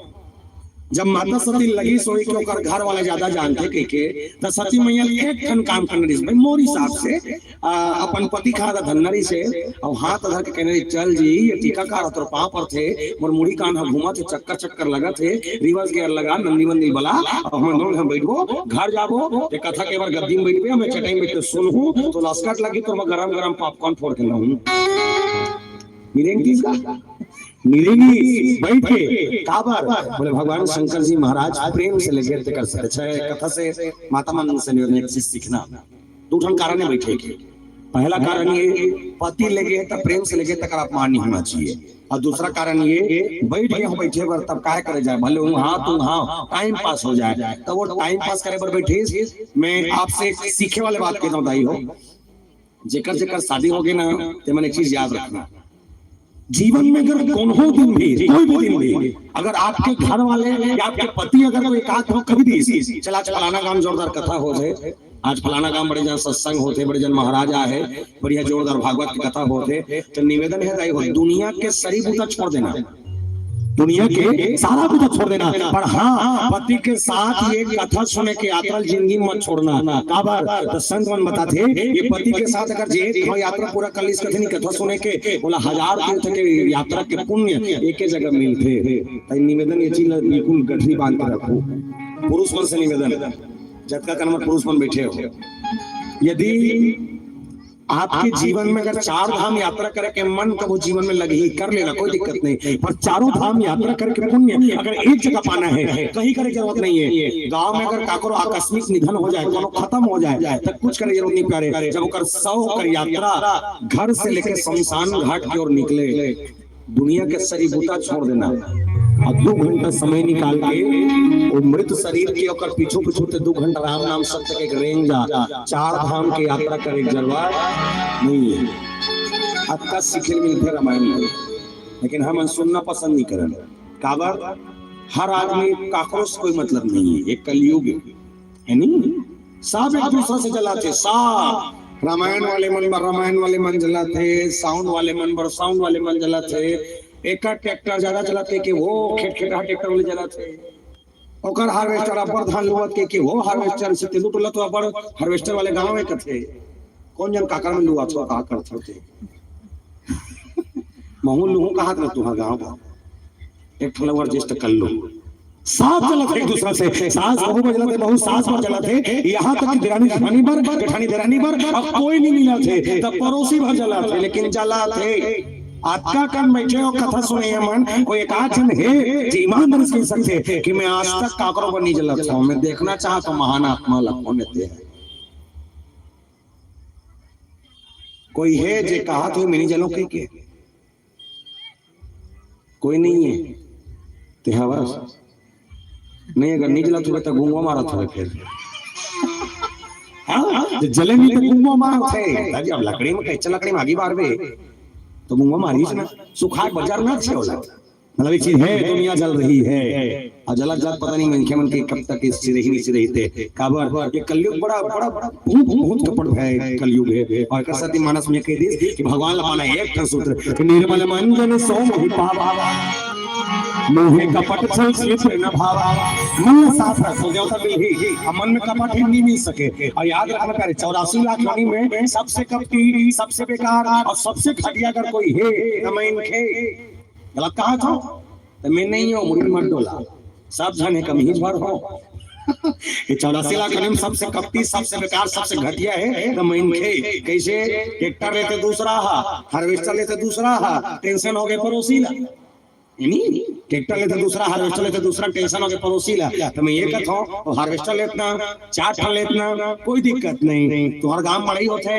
जब माता सती लगिस होही कि ओकर घर वाला ज्यादा जानथे कहिके, त सती मैया एक ठन काम करना रहिस, भाई, मोर हिसाब से, आ, अपन पति खार धरना रहिस हे, अउ हाथ धर के कहना रहिस, "चल जी, ये टीका कार तोर पाँव परथे, मोर मुड़ी कान ह घूमत हे, चक्कर चक्कर लगत हे, reverse gear लगा, नंदी वंदी बला, अउ हमन दोनों झन बइठबो, घर जाबो, ये कथा के बर गद्दी में बइठबे, हमें चटाई में बइठ के सुनहूं, तो लसकट लगी, तोर बर गरम गरम popcorn फोड़ के लाहूं।" मिलेंगी का? मिलेंगी, बैठ के। काबर? बोले, "भगवान शंकर जी महाराज प्रेम से लेगे तेकर से अच्छा है।" कथा से माता मन से निवेदन, एक चीज सीखना। दू ठन कारण हे बैठे के। पहला कारण ये, पति लेगे त प्रेम से लेगे तेकर अपमान नहीं होना चाहिए। अउ दूसरा कारण ये, बैठ गे हों बैठे बर, तब काय करे जाए, भले हूँ हाँ तू हाँ, time pass हो जाए, तब वो time pass करे बर बैठे। मैं आपसे एक सीखे वाले बात कहता हूँ दाई हो, जेकर जेकर शादी होगे ना, ते मन एक चीज याद रखना, जीवन में अगर कोनो दिन भी, कोई भी दिन भी, अगर आपके घर वाले या आपके पति अगर कोई एक आध ठो कहि दिस, "चल आज फलाना गांव जोरदार कथा होथे, आज फलाना गांव बड़े जन सत्संग होथे, बड़े जन महाराज आहे, बढ़िया जोरदार भागवत के कथा होथे," तो निवेदन हे दाई हो, दुनिया के सरी बूता छोड़ देना, दुनिया के सारा बूता छोड़ देना, पर हाँ, पति के साथ ये कथा सुने के यात्रा जिंदगी में मत छोड़ना। काबर? तो संत मन बताथे, ये पति के साथ अगर जे एक ठो यात्रा पूरा कर लिस कथे नहीं कथा सुने के, बोला हजार तीर्थ के यात्रा के पुण्य एके जगह मिलथे। ताई निवेदन ये चीज ला बिल्कुल गठरी बांध के रखो। पुरुष मन से निवेदन, जतका कन हमर पुरुष मन बैठे हो, यदि आपके जीवन में अगर चार धाम यात्रा करे के मन कभू जीवन में लगही, कर लेना, कोई दिक्कत नहीं, पर चारों धाम यात्रा करके पुण्य अगर एक जगह पाना है, कहीं करे जरूरत नहीं है। गांव में अगर काकरो आकस्मिक निधन हो जाए, कोनो खत्म हो जाए, तब कुछ करे जरूरत नहीं पड़े। जब ओकर शव कर यात्रा घर से लेके शमशान घाट की ओर निकले, दुनिया के सरी बूता छोड़ देना और दू घंटा समय निकाल के वो मृत शरीर के ओकर पीछू पीछू ते दू घंटा राम नाम सत्य के रेंग जा, चार धाम के यात्रा करे के जरूरत नहीं है। अतका सीखे मिलथे रामायण में, लेकिन हमन सुनना पसंद नहीं करन। काबर? हर आदमी काकरो से कोई मतलब नहीं है, ये कलयुग है। है नी? सब एक दूसरा से जलाथे, सब। रामायण वाले मन बर रामायण वाले मन जलाथे, साउंड वाले मन बर साउंड वाले मन जलाथे। एकर ट्रैक्टर ज्यादा चलाथे के वो खेटखेटहा ट्रैक्टर वाले जलाथे। ओकर हार्वेस्टर अब्बड़ धान लुवत के, के वो हार्वेस्टर से तेंदू टोला तो अब्बड़ हार्वेस्टर वाले गांव में कथे। कौन जन काकर में लुआ छो का करथे? महू लुहू कहात ना तुहार गांव का। एक ठन लवर ज्येष्ठ कर लो। साथ चलत हे एक दूसरा से, सास बहू बजलत हे, बहू सास बर जलत हे, यहाँ तक कि देरानी जेठानी बर, जेठानी देरानी बर, अब कोई नहीं मिलत हे, तब पड़ोसी बर जलत हे, लेकिन जलत हे। अतका कन बैठे हो, कथा सुने हे मन, कोई एक आध झन हे, जे ईमानदारी से कहि सकथे कि मैं आज तक काकरो बर नहीं जलत हूँ, मैं देखना चाहत हूँ महान आत्मा ला कोन हे। कोई हे जे कहत हे मैं नहीं जलूं कहिके? कोई नहीं है। ते हवस नहीं, अगर नहीं जलत होबे तो गुंगवा मारत होबे फिर। हाँ, जे जले नहीं तो गुंगवा मारत हे। दादी, अब लकड़ी में, कच्चा लकड़ी में आगी बारबे तो गुंगवा मारिस ना, सुखाए बजर ना छे होला। मतलब एक चीज है, दुनिया जल रही है। और जलत जलत पता नहीं मनखे मन के कब तक इस सिरही नहीं सिरही थे। काबर? ये कलयुग बड़ा, बड़ा भूत, भूत कपट है कलयुग है। और एकर सेती मानस में कह दिस कि भगवान ला पाना एक ठन सूत्र कि निर्मल मन जन सो मोहि पावा, मोहि कपट छल छिद्र न भावा। मन ला साफ रखो, देवता मिलही, अब मन में कपट ही नहीं मिल सके। और याद रखना प्यारे, चौरासी लाख योनि में सबसे कपटी, सबसे बेकार और सबसे घटिया अगर कोई है, तो मैं इनके गलत कहा था, तो मैं नहीं हूँ, मुड़ी मत डोला। सब झन हे, कम ही भर हो। ये चौरासी लाख योनि में सबसे कपटी, सबसे बेकार, सबसे घटिया है तो मनखे। कैसे? ट्रैक्टर लेते दूसरा हा, हार्वेस्टर लेते दूसरा हा, टेंशन हो गए पड़ोसी ला। यानी ट्रैक्टर लेते दूसरा, हार्वेस्टर लेते दूसरा, टेंशन हो गए पड़ोसी ला। तो मैं ये कहता हूँ, वो हार्वेस्टर लेतना, चार ठन लेतना, कोई दिक्कत नहीं, तुम्हारा गांव में लड़ाई होते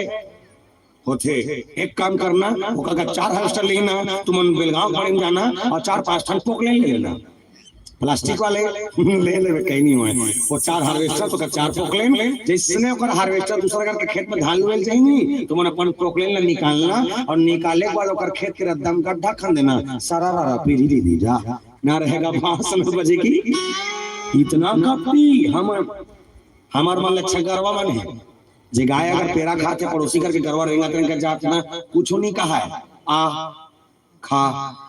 होथे। एक काम करना, ओकर का चार हार्वेस्टर लेना, तुमन बेलगांव पड़े में जाना और चार पांच ठन पोकलेन ले लेना, प्लास्टिक वाले। ले लेवे, कहीं नहीं होए। वो चार हार्वेस्टर तो का चार पोकलेन, जैसने ओकर हार्वेस्टर दूसरा करके खेत में धान लुएल जाएंगी, तुमन अपन पोकलेन ला निकालना और निकाले के बाद ओकर खेत के रद्दा में गड्ढा खन देना। सारा रा रा पीढ़ी री री जा, ना रहेगा बांस न बजेगी। इतना कपटी हम, हमार मन लच्छा गरवा मन है। जे गाय अगर पेरा खात हे, पड़ोसी घर के गरवा रेंगत रेंगत जात ना, कुछो नहीं कहा है। आ, खा।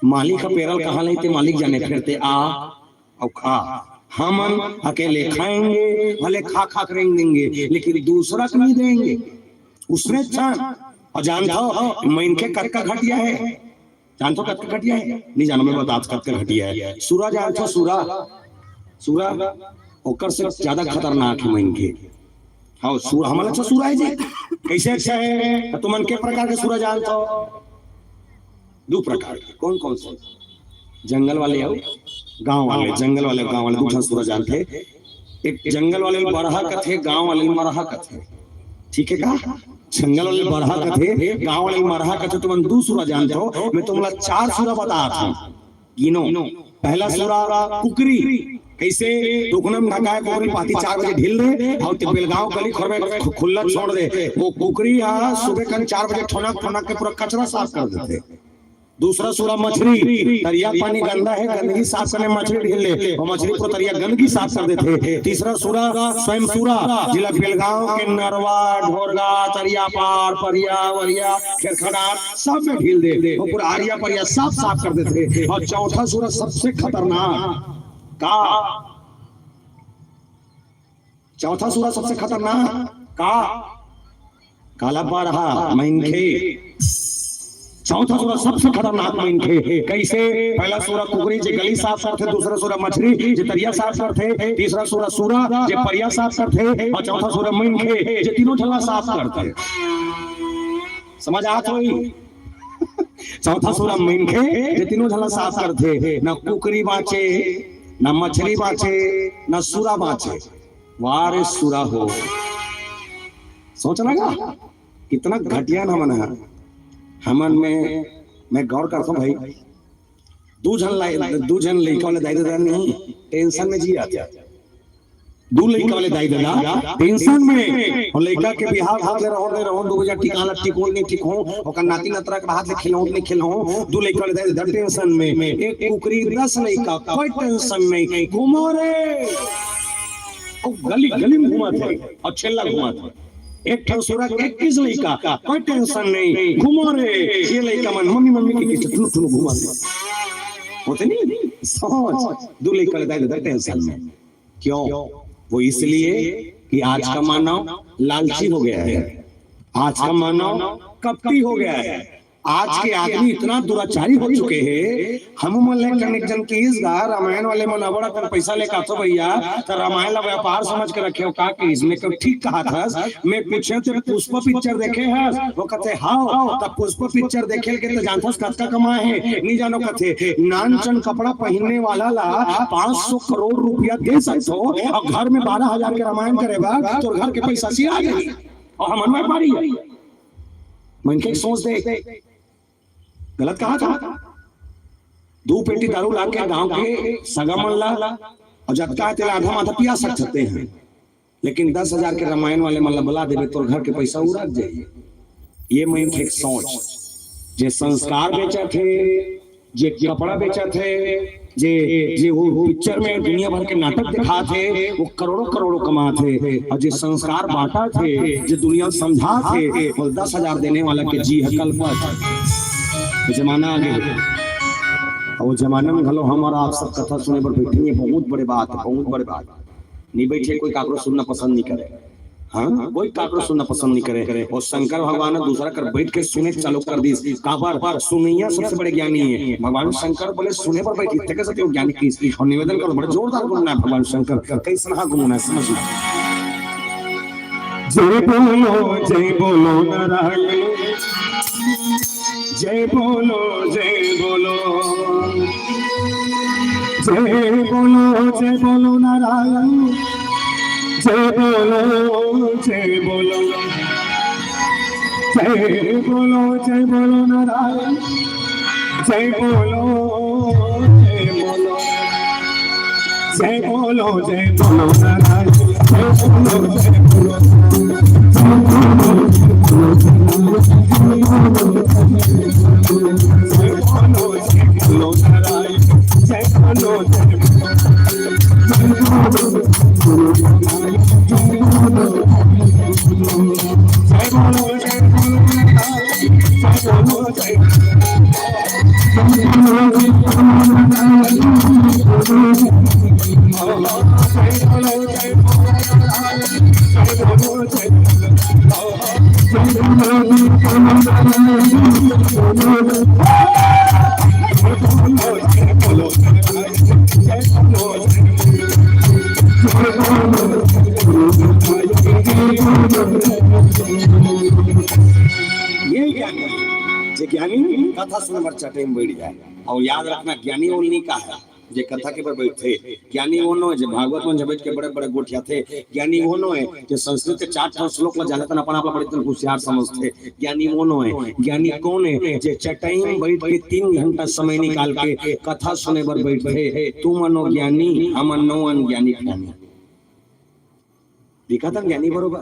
मालिक ह पेरल कहाँ ले ते मालिक जाने, फेर ते आ अउ खा। हमन अकेले खाएंगे, भले खा खा के रेंग देंगे, लेकिन दूसरा को नहीं देंगे। उसने अच्छा। अउ जानथव, मनखे कतका घटिया हे? जानथव कतका घटिया हे? नहीं जानव, मैं बताथंव कतका घटिया हे। सुरा जानथव, सुरा? सुरा ओकर से ज्यादा खतरनाक हे मनखे। हाँ, सुरा, हमन अच्छा सुरा हे जी। कैसे अच्छा हे? त तुमन के प्रकार के सुरा जानथव? दू प्रकार के। कौन कौन से? जंगल वाले अउ गांव वाले। जंगल वाले अउ गांव वाले, दू ठन सुरा जानथे। एक जंगल वाले ल बरहा कथे, गांव वाले ल मरहा कथे। ठीक हे का? जंगल वाले ल बरहा कथे, गांव वाले ल मरहा कथे। तुमन दू सुरा जानथव, मैं तुमला चार सुरा बताथंव। गिनो। पहला सुरा कुकरी। कैसे? टोकना में ढकाय कुकरी पाती चार बजे ढील दे अउ ते बेलगांव गली खोर में खु-, खुल्ला छोड़ दे। वो कुकरी ह सुबह कन चार बजे ठोनक ठोनक के पूरा कचरा साफ कर देथे। दूसरा सुरा मछरी, तरिया पानी गंदा हे, गंदगी साफ करने मछरी ढील दे, वो मछरी पूरा तरिया गंदगी साफ कर देथे। तीसरा सुरा स्वयं सुरा, जिला बेलगांव के नरवा, ढोरगा, तरिया पार, परिया, वरिया, खेरखडार, सब में ढील दे, वो पूरा आरिया परिया सब साफ कर देथे। अउ चौथा सुरा सबसे खतरनाक का? चौथा सुरा सबसे खतरनाक का? काला बरहा मनखे। चौथा सुरा सबसे खतरनाक मनखे। कैसे? पहला सुरा कुकरी, जे गली साफ करथे, दूसरा सुरा मछरी, जे तरिया साफ करथे, तीसरा सुरा सुरा, जे परिया साफ करथे, अउ चौथा सुरा मनखे, जे तीनों झन ला साफ करथे। समझ आत होही? चौथा सुरा मनखे, जे तीनों झन ला साफ करथे, ना कुकरी बांचे, ना मछरी बांचे, ना सुरा बांचे। वाह रे सुरा हो, सोच लगा, कितना घटिया न हमन ह। हमन में, मैं गौर करथंव भाई, दू झन ला-, दू झन लइका वाले दाई ददा नहीं, tension में जी आथे। दू लइका वाले दाई ददा tension में, अउ लइका के बिहाव होत ले रहो नहीं रहो, दू बजे टिकाला टिकोल नहीं टिको, ओकर नाती नतरा के हाथ ले खिलौन नहीं खिलौन, दू लइका वाले दाई ददा tension में। एक कुकरी दस लइका, कोई tension नहीं, घूमो रे। अउ गली गली में घूमथे अउ छेल्ला घूमथे। एक ठन सुरा के इक्कीस लइका, कोई tension नहीं, घूमो रे। ये लइका मन मम्मी मम्मी के पीछे ठुनु ठुनु घूमथे। होथे नहीं? सोच, दू लइका वाले दाई ददा tension में। क्यों? वो इसलिए कि आज का मानव लालची हो गया है, आज का मानव कपटी हो गया है, आज के आदमी इतना दुराचारी हो चुके हैं। हमू मन ले कनेक झन किहिस गा, रामायण वाले मन अबड़ अकन पैसा लेके आथो भैया, त रामायण ला व्यापार समझ के रखे हो का? किहिस, मैं कहेंव ठीक कहत हस, मैं पूछेंव ते पुष्पा पिक्चर देखे हस? वो कथे हव। त पुष्पा पिक्चर देखे ल के त जानथस कतका कमाए हे? नहीं जानव कथे, नानचन कपड़ा पहिरने वाला ला पाँच सौ करोड़ रुपया दे सकथो अउ घर में बारह हजार के रामायण करे बर तोर घर के पैसा सिरा जाही। अउ हमन व्यापारी हन। मनखे के सोच देख, गलत कहत हंव। दू पेटी दारू ला के गांव के सगा मन ला अउ जतका हे तेला आधा माधा पिया सकत हस, लेकिन दस हजार के रामायण वाले मन ला बुला देबे, तोर घर के पैसा उड़त जाही। ये मनखे के सोच, जे संस्कार बेचत हे, जे कपड़ा बेचत हे, जे, जे वो पिक्चर में दुनिया भर के नाटक दिखात हे, वो करोड़ों करोड़ों कमात हे, अउ जे संस्कार बांटत हे, जे दुनिया ल समझात हे, वो दस हजार देने वाला के जी ह कलपत हे। ये जमाना आ गे हे। अउ वो जमाना में घलो हमर आप सब कथा सुने बर बैठे हे, बहुत बड़े बात हे, बहुत बड़े बात। नहीं बैठे, कोई काकरो सुनना पसंद नहीं करे। हाँ, कोई काकरो सुनना पसंद नहीं करे। अउ शंकर भगवान ह दूसरा कर बैठ के सुने चालू कर दिस। काबर? सुनइया सबसे बड़े ज्ञानी हे। भगवान शंकर बोले, "सुने बर बैठी, तेकर सेती वो ज्ञानी किहिस।" अउ निवेदन करो, बड़े जोरदार गुनगुनाए भगवान शंकर। कइसनहा गुनगुनाए, समझ लो। जय बोलो, जय बोलो नारायण। जय बोलो, जय बोलो। जय बोलो, जय बोलो नारायण। जय बोलो, जय बोलो। जय बोलो, जय बोलो नारायण। जय बोलो, जय बोलो। जय बोलो, जय बोलो नारायण। जय बोलो, जय बोलो। जय बोलो, जय बोलो नारायण। जय बोलो, जय बोलो। जय बोलो, जय बोलो नारायण। जय बोलो, जय बोलो। ये ज्ञानी, जे ज्ञानी कथा सुने बर चटई में बैठ जाए। और याद रखना, ज्ञानी ओन नहीं का है, जे कथा के बर बैठथे। ज्ञानी ओन होय, जे भागवत मन बैठ के बड़े बड़े गोठियाथे। ज्ञानी ओन होय, जे संस्कृत के चार ठन श्लोक ला जानथन, अपन आप ला बड़े एकदम होशियार समझथे। ज्ञानी ओन होय, ज्ञानी कौन है, जे चटई में बैठ के तीन घंटा समय निकाल के कथा सुने बर बैठथे। तुमन हो ज्ञानी, हमन नो अन ज्ञानी ज्ञानी। दिखत हन ज्ञानी बरोबर?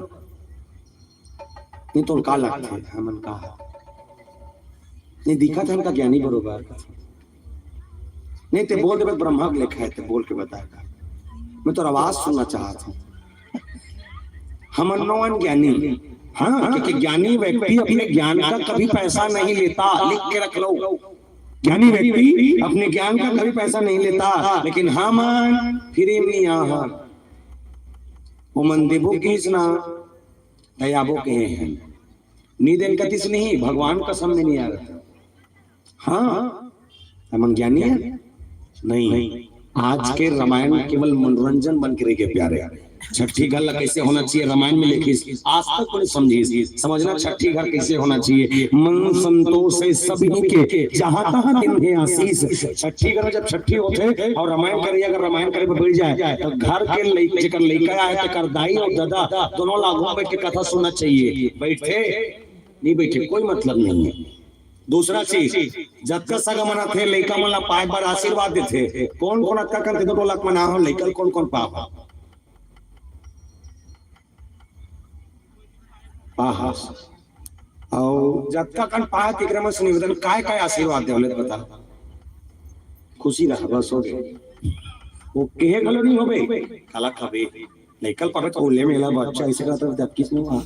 नहीं तो का लगथे, हमन का है? नहीं दिखत हन का ज्ञानी बरोबर? नहीं ते बोल देबे ब्रह्मा के लेखा है, ते बोल के बताएगा। मैं तो आवाज सुनना चाहता हूँ। हमन नो अन ज्ञानी। हाँ, क्योंकि ज्ञानी व्यक्ति अपने ज्ञान का कभी पैसा नहीं लेता, लिख के रख लो। ज्ञानी व्यक्ति अपने ज्ञान का कभी पैसा नहीं लेता, लेकिन हमन फ्री में नहीं आहा। वो मन देबो किस ना, दयाबो के हैं। नी देन कतिस नहीं, भगवान कसम में नहीं आ रहा। हाँ, हमन ज्ञानी है? नहीं। आज के रामायण केवल मनोरंजन बन के रह गए प्यारे। छठी घर ला कैसे होना चाहिए, रामायण में लिखिस, आज तक कोई समझिस। समझना छठी घर कैसे होना चाहिए, मन संतोष है सभी के, जहाँ तहाँ दिन है आशीष। छठी घर में जब छठी होथे और रामायण करे, अगर रामायण करे पर बैठ जाए तो घर के लइ-, जेकर लइका है तेकर दाई और दादा दोनों लागू में बैठ के कथा सुनना चाहिए। बैठे नहीं बैठे कोई मतलब नहीं है। दूसरा चीज, जतका सगा मन आथे लइका मन ला पाए बर आशीर्वाद देथे। कौन कौन अतका कन के दो टोला के मना हो, लइका ल कौन कौन पाप? आहा। अउ जतका कन पाए तेकरे मन से निवेदन, काय काय आशीर्वाद देवले बता। खुशी रह, बस हो गए। वो केहे घलो नहीं होबे, काला खाबे। लइका ल पाबे तो ओले मेला बच्चा ऐसे कहता है, जब किस नहीं हुआ।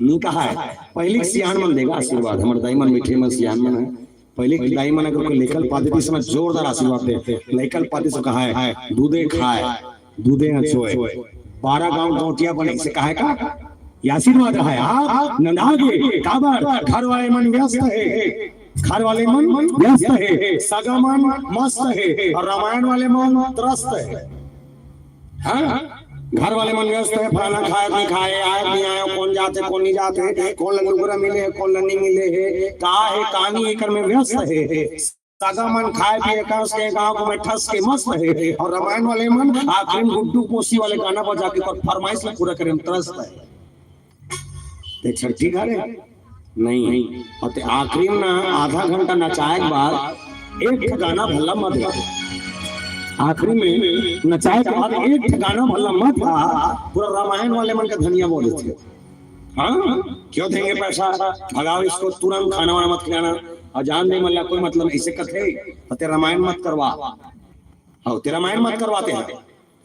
नहीं कहा है, पहले सियान मन देगा आशीर्वाद। हमारे दाई मन मीठे मन सियान मन है। पहले की दाई मन अगर कोई लइका ल पाते तो इस समय जोरदार आशीर्वाद दे। लइका ल पाते से कहा है, दूधे खाए, दूधे न सोए, बारह गांव गौटिया बने, इसे कहा है का? ये आशीर्वाद है। आप नंदागे काबर, घर वाले मन व्यस्त है, घर वाले मन व्यस्त है, सगा मन मस्त है और रामायण वाले मन त्रस्त है। हाँ, घर वाले मन व्यस्त है, फलाना खाए नहीं खाए, आए नहीं आए, कौन जाते कौन नहीं जाते, कौन ला लुगरा मिले है, कौन ला नहीं मिले है, का है का नहीं, एकर में व्यस्त है। सगा मन खाए पिए कस के गाँव में ठस के मस्त है और रामायण वाले मन आखिरी में गुड्डू कोसी वाले गाना बजा के ओकर फरमाइश ला पूरा करे में त्रस्त है। ते छठी घरे नहीं। और ते आखिरी में ना आधा घंटा नचाए के बाद एक ठे गाना भला मत गा। आखिरी में नचाए के बाद एक ठे गाना भला मत गा, पूरा रामायण वाले मन का धनिया बोल देथे। हाँ, क्यों देंगे पैसा, भगाओ इसको, तुरंत खाना वाना मत खिलाना। और जान दे मल्ला कोई मतलब नहीं, इसे कथे, और ते रामायण मत करवा। हाँ, ते रामायण मत करवाते हैं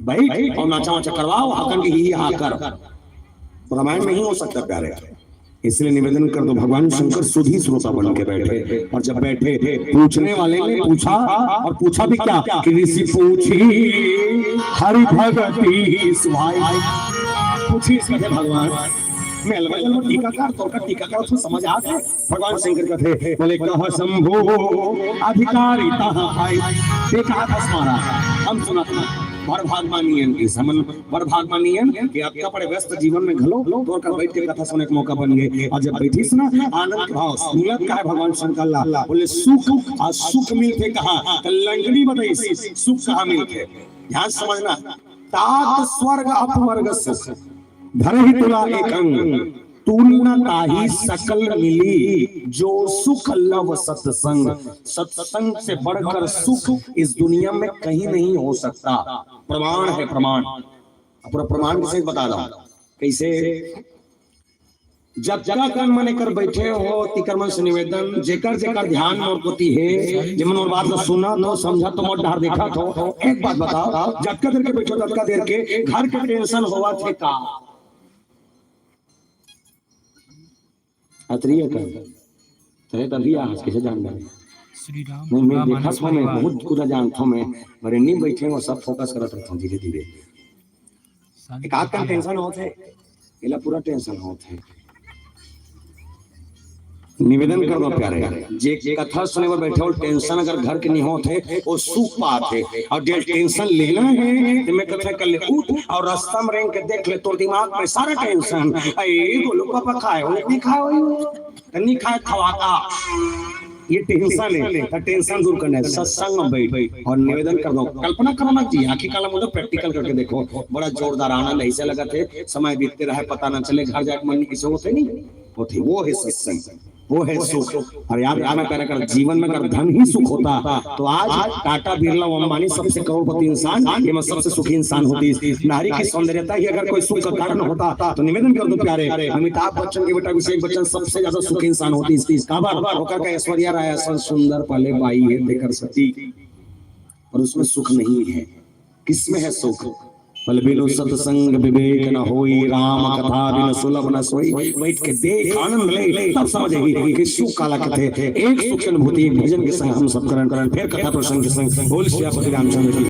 भाई, और नाचा वाचा करवाओ, हाकन की ही हा कर। रामायण नहीं हो सकता प्यारे, इसलिए निवेदन कर दो, भगवान शंकर सुधी श्रोता बन के बैठे। और जब बैठे, पूछने वाले ने पूछा, और पूछा भी क्या कि ऋषि पूछी हरि भगति सुहाई। पूछी इसके भगवान, मैं अलवा जलवा टीकाकार, तोर का टीकाकार उसको समझ आते। भगवान शंकर कथे, बोले, "कह शंभु अधिकारी तहाँ पाई।" बेकार हंस मारा, हम सुना था। बड़ भाग मानियन की समन, बड़ भाग मानियन कि आपका बड़े व्यस्त जीवन में घलो तोर कर बैठ के कथा सुने के मौका बन गए। और जब बैठिस ना, आनंद भाव सुनत का है भगवान शंकर ला, बोले, "सुख, आ सुख मिलथे कहाँ?" तो लंगड़ी बताइस, सुख कहाँ मिलथे? ध्यान समझना, तात स्वर्ग अपमर्ग सुख, धरहि तुला एक अंग, तूल न ताहि सकल मिली, जो सुख लव सत्संग। सत्संग से बढ़कर सुख इस दुनिया में कहीं नहीं हो सकता। प्रमाण है, प्रमाण। अब पूरा प्रमाण के सहित बता रहा हूं। कैसे? जतका कन मन एकर बैठे हो, तिकर मन से निवेदन, जेकर जेकर ध्यान मोर कोति हे, जे मन मोर बात ला सुनत हो, समझत हो, मोर डहर देखत हो, एक बात बताओ, जतका देर के बैठो, ततका देर के घर के टेंशन होवत हे का? अतरी अकन। तहे तभी आ, कैसे जान डाले? नहीं, मैं देखत हूँ, मैं बहुत कुछ जानत हूँ, मैं बरे नहीं बैठे हूँ, सब फोकस करत रहता हूँ धीरे धीरे। एक आध कन टेंशन होत हे, एला पूरा टेंशन होत हे। निवेदन कर दो प्यारे, जे कथा सुने बर बैठे हो, टेंशन अगर घर के नहीं होत हे, वो सुख पात हे। और जे टेंशन लेना हे, तो मैं कथा कर ले, उठ और रास्ता में रेंग के देख ले, तोर दिमाग में सारा टेंशन। ए, गोलू पापा खाए हो, नहीं खाए हो, नहीं खाए, खवाता। ये टेंशन हे, तो टेंशन दूर करना हे, सत्संग में बैठ और निवेदन कर दो। कल्पना करो ना जी, आँखी काला मुंदो, प्रैक्टिकल करके देखो, बड़ा जोरदार आनंद ऐसे लगत हे, समय बीतते रहे, पता ना चले, घर जाके मन नहीं कैसे होते, नहीं होते। वो हे सत्संग, वो हे सुख। और याद रखना प्यारे, अगर जीवन में अगर धन ही सुख होता, तो आज टाटा, बिरला, अंबानी, सबसे करोड़पति इंसान, ये में सबसे सुखी इंसान होतिस। नारी की सौंदर्यता ही अगर कोई सुख का कारण होता, तो निवेदन कर दो प्यारे, अमिताभ बच्चन के बेटा अभिषेक बच्चन सबसे ज्यादा सुखी इंसान होतिस। काबर? ओकर का ऐश्वर्या राय असन सुंदर पले बाई हे तेकर सेती, पर उसमें सुख नहीं है। किसमें है सुख? बोले, बिनु सत्संग विवेक न होई, राम कथा बिनु सुलभ न सोई। बैठ के देख, आनंद ले, तब समझ आही कि सुख काला कथे। एक सुख की अनुभूति, एक भजन के संग हम सब करन, करन, फिर कथा प्रसंग के संग। बोल सियापति रामचंद्र की।